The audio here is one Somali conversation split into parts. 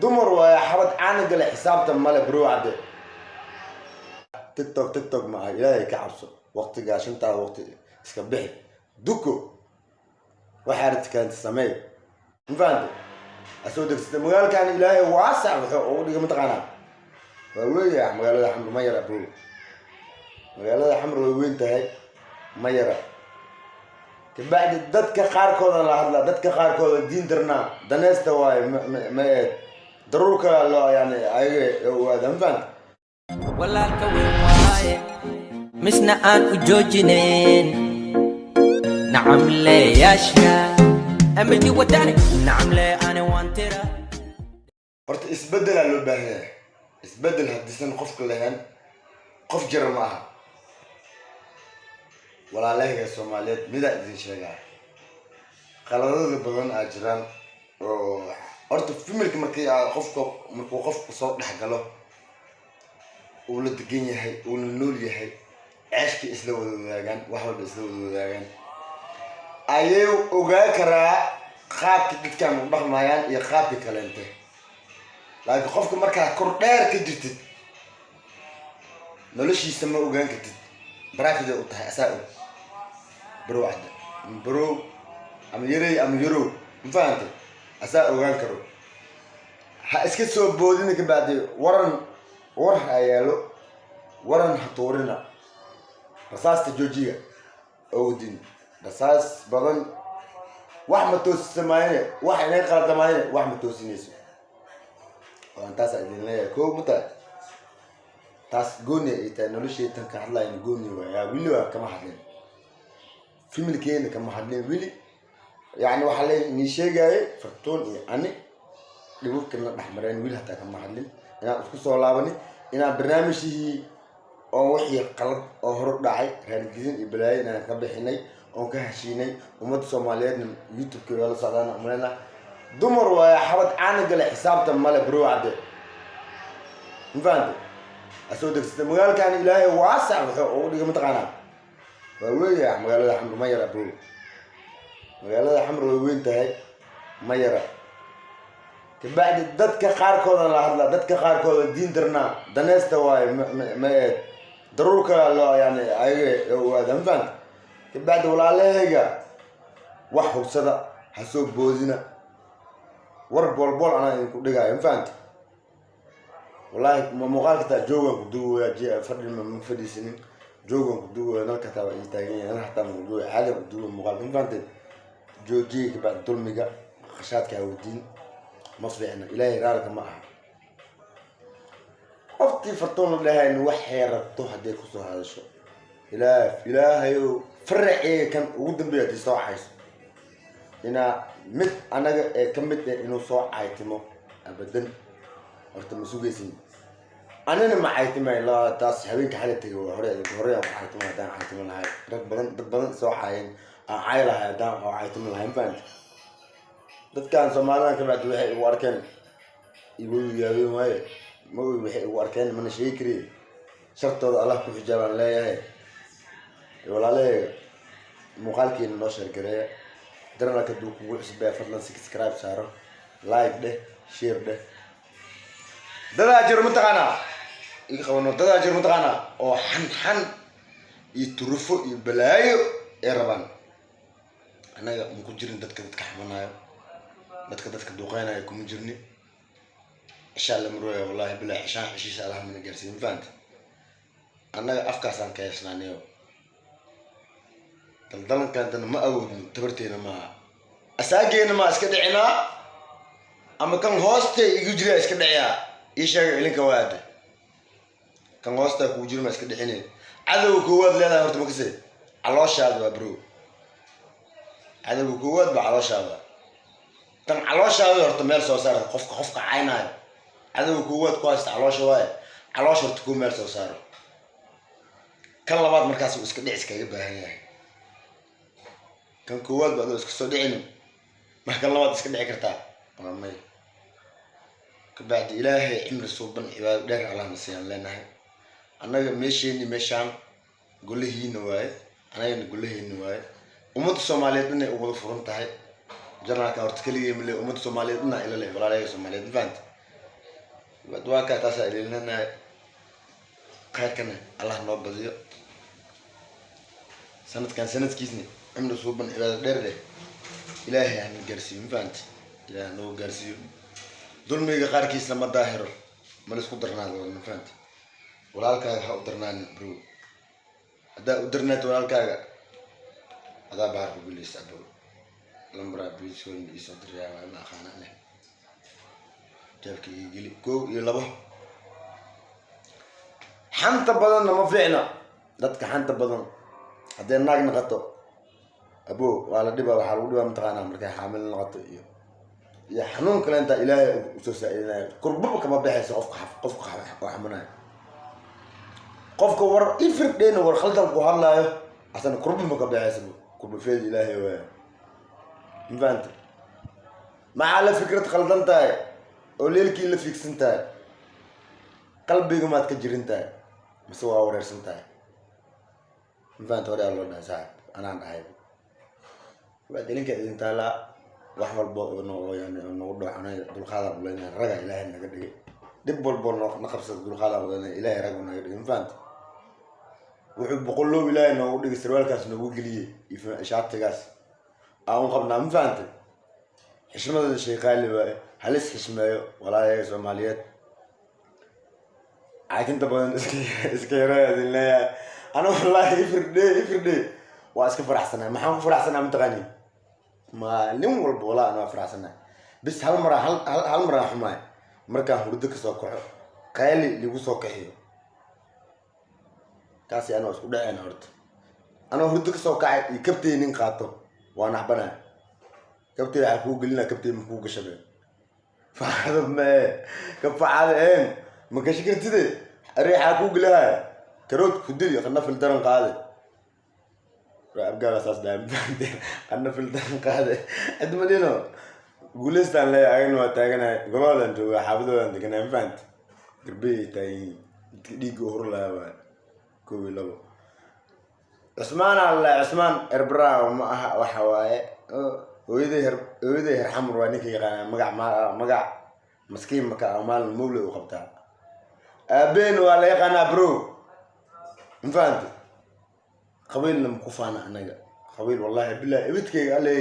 Dumar waaye, xabad caana gale, xisaabta male, bro. Cadde TikTok, TikTok ma aha. Ilaahay ka cabso. Waqtigaa shantaada waqti iska bixi, duko, waxaa rabti keenta sameey. Ma fahante? Asoo degsata magaalkan Ilaahay waasac wuxuu ugu dhigay, mataqaanaa, waa weyn yahay magaalada Xamar, ma yara, bro. Magaalada Xamar way weyn tahay, ma yara. Kabacdi dadka qaarkooda la hadla, dadka qaarkooda diin darnaa daneesta waaye, ma eed daruurka loo yani ayaga u aada. Ma fahante? Walaalka weyn waaye, misna aan u joojinayn nacamleyaasha amidi wadani nacamle ani waan tira. Horta isbedelaa loo baahan yahay. Isbedel haddiisan qofka lahayn, qof jira ma aha. Walaalahayga Soomaaliyeed, midaa idin sheegaa: qaladada badan aa jiraan oo horta family-ka markii aa qofka, markuu qofku soo dhex galo, uu la degan yahay, uu la nool yahay, ceeshkii isla wada wadaagaan, wax walba isla wada wadaagaan, ayay ogaa karaa qaabka dadkan u dhaqmayaan iyo qaabka kaleente. Laakiin qofka markaa kor dheer ka jirtid, noloshiisa ma ogaan kartid. Private u tahay, asaa og, bro. Cadde ama bro ama yarey ama yarow, ma fahantay? Asaa ogaan karo. Ha iska soo boodina. Ka bacdi waran, war ha yaalo, waran ha tuurina. Rasaasta joojiya owdin. Rasaas badan wax ma toosisamaayne, wax inay qaldamaayne, wax ma toosinayso. Waan taasaa idin leeyahay. Ko ma tahay taas gooni ay tahay noloshey. Tan ka hadlayna gooni waaya. Weli waa kama hadlin family-keena, kama hadlin weli. Yani waxaa la nii sheegayay Fartuun iyo ani dhibabkana dhexmareen, weli hataa kama hadlin. Inaan isku soo laabanin, inaan barnaamijihii oo wixii qalad oo hor u dhacay, raaligelin iyo balaayo inaan ka bixinay oon ka heshiinay. Ummadda Soomaaliyeedna YouTube-ka waa la socdaan umaleyna. Dumar waaye, xabad caana gale, xisaabta male, bro. Cadde, ma fahante? Asoo degsata magaalkan Ilaahay waasac wuxuu ugu dhigay, mataqaanaa, waa weyn yahay magaalada Xamar, ma yara, bro. Magaalada Xamar way weyn tahay, ma yara. Kabacdi dadka qaarkooda la hadla, dadka qaarkooda diin darnaa daneesta waaye, ma eed daruurka loo yani ayaga u aada. Ma fahanta? Kabacdi walaalahayga, wax hubsada, ha soo boodina. War boolbool anaa idinku dhigaayo. Ma fahanta? Wallahi muuqaalka taa joogan ku duwaya, fadhi ma fadhiisanin, joogan ku duwaya. Nalka taa waa ii taagan yahay, nal hataa ma duwaya, caadi ku duwaya muuqaalka. Ma fahanteed? Joojiya. Kabacdi dulmiga khashaadka hawdiin, ma fiicna, Ilaahay raalka ma aha. Qoftii Fartuun la dhahayn waxay rabto hadday kusoo hadasho, Ilaah, Ilaahayow, faraceega kan ugu dambeeya haddii soo cayso, inaa mid anaga ee ka mid eh inuu soo caytimo abadan, horta ma sugaysin. Anina ma caytimay la taas. Habeenka xalay tegay waa hore, hore aan ku caytimo. Haddaan caytimo lahay, rag badan, dad badan soo caayeen aan cay lahay haddaan oo caytimo lahay. Ma fahamti? Dadkan Soomaalidan kabacdi waxay igu arkeen igu yaabeen waaye. Ma ogi waxay igu arkeen, mana sheegi kariye. Shartooda Allah ku xijaabaan leeyahay. Walaalahayga, muuqaalkiina noo share gareeya. Channel-ka hadduu kugu cusbaya, fadlan subscribe saaro, like dheh, share dheh. Dadaa jiro, mataqaanaa, iga qabano. Dadaa jiro, mataqaanaa, oo xan xan iyo turufo iyo balaayo ay rabaan. Annaga maku jirin dadka dadka xamanayo, dadka dadka duqeynayo kuma jirni. Cishaa la marooya, wallahi bilahi, cishaan cishiisa Allah mana gaarsiin. Ma fahanta? Annaga afkaasaan ka heesnaaniyo daldalankaantana ma awoodno, tabarteena maaha, asaageena maa iska dhicinaa ama kan hooste igu jira iska dhiciyaa? Ii sheega ilinka waade, kan hoostaa kugu jira maa iska dhicine? Cadowga koowaad leedahay horta makase calooshaada waa, bro. Cadowga koowaad baa calooshaada. Tan calooshaada horta meel soo saara. Qofka qofka caynaayo, cadowga koowaad ku haysta caloosha waaye. Caloosha horta kuu meel soo saaro. Kan labaad markaas uu iska dhicis kaga baahan yahay. Kan koowaad ba adoo iska soo dhicinin, ma kan labaad iska dhici kartaa? Waa may. Kabacdi Ilaahay cimri suuban, cibaado dheer Allahna siiyaan leenahay. Annaga meesheeni, meeshaan golahiina waaye, annagana golaheeni waaye. Ummadda Soomaaliyeed inay u wada furan tahay channel-ka horta keligay male. Ummadda Soomaaliyeed inaa ila leh, walaalahayga Soomaaliyeed. Ma fahanta? Waa kaa taasaa ilaalinanahay. Khayrkana Allah noo badiyo. Sanadkan sanadkiisna cimri suuban, cibaado dheer leh Ilaahay hana gaarsiiyo. Ma fahanti? Ilaahay hanoo gaarsiiyo. Dulmiga qaarkiisna ma daahiro, ma la isku darnaado. Ma fahanti? Walaalkaaga ha u darnaanin, bro. Haddaa u darnaata walaalkaaga, adaa bahar ku guuleysta, bro. Lambaraa biisoon iisoo dirayaa, waa ma aqaana leh. Jeebka ii geli. Kow iyo labo, xanta badanna ma fiicna. Dadka xanta badan haddee naag naqato, abo, waa la dhibaa. Waxaa lagu dhibaa, mataqaanaa, markay xaamil noqoto iyo xanuun kale intaa Ilaahay usoo saa-ilinaya, kurbaba kama baxayso. Qofka oo xanuunaya, qofka war ifirdheyna, war khaldan ku hadlaayo, asana kurba ma ka baxayso. Kurba feed Ilaahay waaya. Ma fahanta? Maxaa la fikrad khaldan tahay oo leelkii la fiigsan tahay? Qalbiga maad ka jirin tahay mise waa wareersan tahay? Ma fahanta? Hore aa loo dhahay, saaxib, anaan dhahay. Waa delinka idin taalaa. Wax walba oo no yani nagu dhooxanay, dulqaadaan uleynaya. Raga Ilaahay naga dhigay. Dhib walbo na qabsada, dulqaadaan uleynaya. Ilaahay rag naga dhigay. Ma fahanta? Wuxuu boqolow Ilaahay noogu dhigay, sarwaalkaas noogu geliyey iyo shaatigaas aan u qabnaa. Ma fahanta? Xishmadada shay qaali waaye, halis xishmeeyo, walaalayaga Soomaaliyeed. Caakinta badan iska yaraya idin leeyahay. Ana wallahi everyday, everyday waa iska faraxsanahay. Maxaan ku faraxsanaa, mataqaani? Maalin walba walaa ana waa faraxsanahay. Bis hal maraa, hal maraan xumaay, markaan hurdo kasoo kaco, qayli ligu soo kaxiyo. Kaasi anoo isku dhaceen horta. Anoo hurdo kasoo kacay iyo kabtay nin qaato, waa naxbanaya. Kabtay waxaa kuu gelina, kabtay ma kuu gashabe? Facada mee ka facada een ma gashi kartide? Reexaa kuu gelahaya, karood ku dili, qana fildaran qaade. Abgaala saas dhahay, qana fildaran qaade. Cid ma dhino. Guuleystaan leeyahay, agana waa taaganahay, goloodan joogaa, xaafadoodan deganahay. Ma fahanti? Garbeyay taagan yihiin dadka dhiigga uhur lahaa. Waay kow iyo labo, Cusmaan alla Cusmaan Erbraa ma aha. Waxa waaye hooyaday her, hooyaday her Xamar waa ninka yaqaana. Magac ma magac maskiin maka ah, maalin mawle u qabtaa. Aabeen waa la yaqaanaa, bro. Ma fahanti? Qabiilna maku faana anaga. Qabiil, wallahi billahi, ibidkayga alle,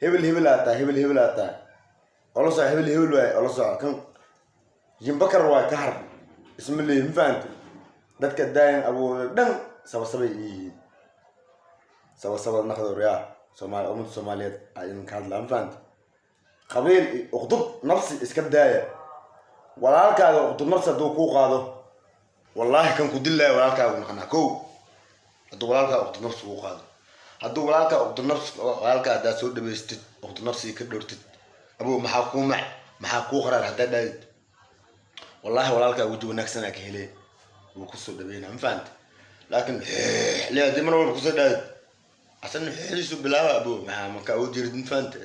hebel hebel aa tahay, hebel hebel aa tahay, ola soco, hebel hebel waay, ola soco, kan Jimbakar waay, ka har isma leeyi. Ma fahanti? Dadka daayan awooda dhan sabasabay yihiin, sabasabada naqdor yaa Soomaali, ummadda Soomaaliyeed aa idinka hadlaa. Ma fahanti? Qabiil iyo uqdub nafsi iska daaya. Walaalkaaga uqdub nafsi hadduu kuu qaado, wallaahi kan ku dillaaya walaalkaagu naqanaa. Kow, hadduu walaalkaa uqdub nafsi kuu qaado, hadduu walaalkaa uqdub nafsi, walaalkaa haddaad soo dhaweystid, uqdub nafsiga ka dhowrtid, abow, maxaa kuu mac, maxaa kuu qaraar haddaad dhaadid, wallahi walaalkaa weji wanaagsanaa ka hele, wuu kusoo dhaweynaa. Ma fahamte? Laakiin le haddii mar walba kusoo dhaadid, asana xiisu bilaaba, abo, maxaa maka u jirid? Ma fahamte?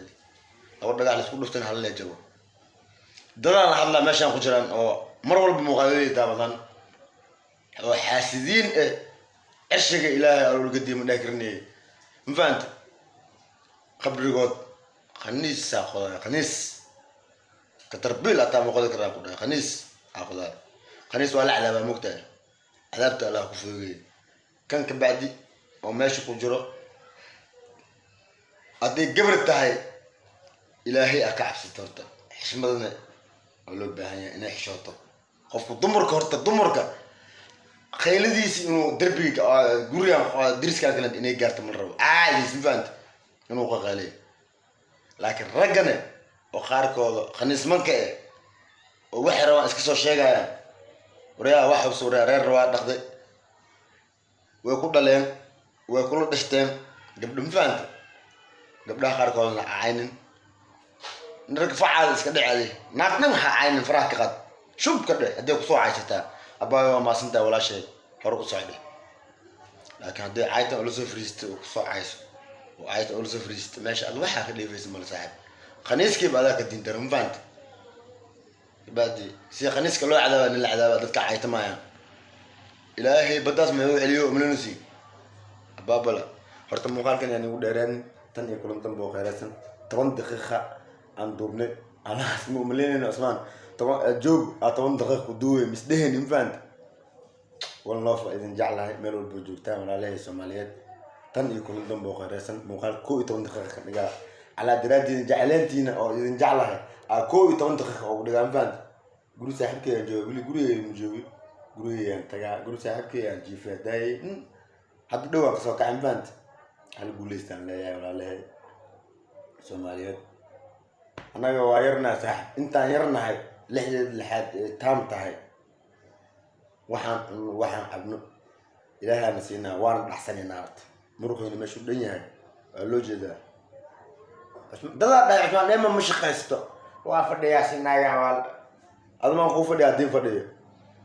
Laba dhagax laisku dhuftan hal lee jabo. Dadaan la hadlaa meeshaan ku jiraan oo mar walba muuqaaladii daawadaan oo xaasidiin eh. Ceshiga Ilaahay alolgadiima dheh karinayay. Ma fahamte? Qabrigood khaniisaa qoday, khaniis katarbiil ataa ma qodi karaa ku dhahay. Khaniis aa qoday, khaniis waa la cadaabaa, mogtahay? Cadaabta Allah ku fogeeyey. Kan ka bacdi oo meesha ku jiro, hadday gabar tahay, Ilaahay a ka cabsito horta. Xishmadana waa loo baahan yahay, inay xishooto qofku. Dumarka horta, dumarka qayladiisi inuu derbiga gurigan diriskaa kale inay gaarto ma la rabo, caadiis. Ma fahamte? Inuu qaqaaliyo. Laakiin raggane oo qaarkooda khaniismanka eh oo waxay rabaan iska soo sheegayaan, waryaa, wax hubsa, waryaa, reer waa dhaqday, way ku dhaleen, way kula dhashteen gabdho. Ma fahamte? Gabdhaha qaarkoodana caynin. Rag facaada iska dhecday, naag dhan ha caynin, faraha ka qaad, shub ka dheh. Hadday kusoo caysataa, abaayo, waa maasantahay walaasheed, hore u socde. Laakiin hadday caytan ula soo fariistay oo kusoo cayso oo caytan ula soo fariistay, meesha ad waxaa ka dheefaysa male, saaxib. Khaniiskiiba adaa ka diintara. Ma fahanta? Kabacdi sida khaniiska loo cadaaba nin la cadaaba dadka caytamayaan. Ilaahay baddaas maxuu celiyo umlanasi abaabala. Horta muuqaalkan yaan igu dheereen. Tan iyo kulan dambe oo kheyraadsan. 10 daqiiqa aan duubnay, alaas ma umaleynayno. Cusmaan. 10 joog aa 10 daqiiq ku duubay misdheheni, ma fahanta? One love, waa idin jeclahay meel walba joogtaan, walaalahay Soomaaliyeed. Tan iyo kulan dambe oo khayreysan. Muuqaal 11 daqiiqa ka dhigaa calaa daraaddiina jecleentiina oo idin jeclahay aa 11 daqiiqa ugu dhigaa, ma fahanta? Guri saaxiibkeygaan jooga weli, gurigeyga ma joogi, gurigeygaan tagaa, guri saaxiibkeygaan jiifay daayay. Hadda dhow aan kasoo kacay, ma fahanta? Hal guuleystaan leeyahay, walaalahay Soomaaliyeed. Annaga waa yarnahay, saaxib, intaan yarnahay lixdeed lixaad ee taam tahay. Waxaan cunno, waxaan cabno, Ilaahaana siinaa, waana dhaxsanaynaa. Horta muruqayna meeshuu dhan yahay waa loo jeedaa. Dadaa dhahay Cusmaan Dheema ma shaqaysto, waa fadhiyaa sinaaga. Waa adumaan kuu fadhiya haddii fadhiyo.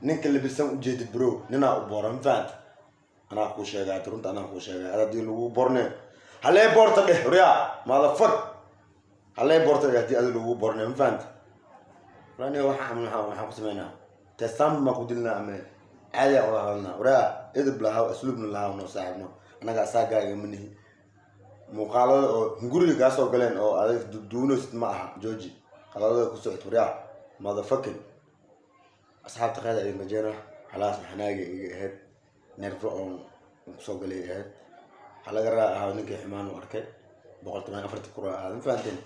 Ninka labisan ujeedid, bro, ninaa u boora, ma fahanta? Anaa kuu sheegay hadda, runta anaa kuu sheegay. Ad haddii lagu borne, halee boorta dheh, horyaa motherfuck, halee boorta dheh haddii adi lagu borne, ma fahanta? Aniga waxaan waxaan ku sameynaa testaan baan ku dilnaa ama caadi aan wada hadalnaa. Waraa edeb lahaw, asluubna lahaw, noo saaxiibno. Annaga asaagaaga ma nihi. Muuqaalada oo guriga kaa soo galeen oo adag duuduunaysid ma aha. Jooji qaladada ku socod, waryaa motherfucking. Asxaabta, khayr idin rajeena. Halaas xanaaga iga ahayd, nervo oon kusoo galay ahayd. Waxaa laga raa ahaa ninkii xumaan u arkay 184 kura ahaad, ma fahanteen?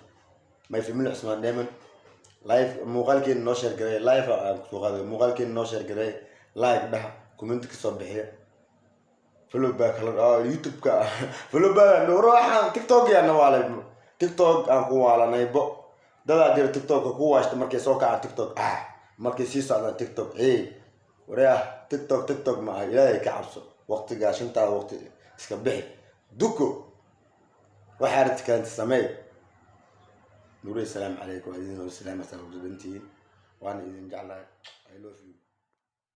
My family, Cusmaan Dheeman live, muuqaalkeena noo share garay. Live aan kusoo qaaday muuqaalkeena, noo share garay, like dhaha, comment kasoo bixiya, follow back hala YouTube-ka follow back. Ruuxan TikTok yaa nawaalay, TikTok aan ku waalanay bo. Dadaa jira TikTok ku waashta, markay soo kacaan TikTok, markay sii socdaan TikTok. Hey wareah, TikTok TikTok ma aha. Ilaahay ka cabso, waqtigaa shantaada waqti iska bixi, duko, waxaa rabtikaanta sameey. Nuuri, asalaamu calaykum. Waa idin salaam, asalaam dhantihiin, waana idin jeclahay. I love you.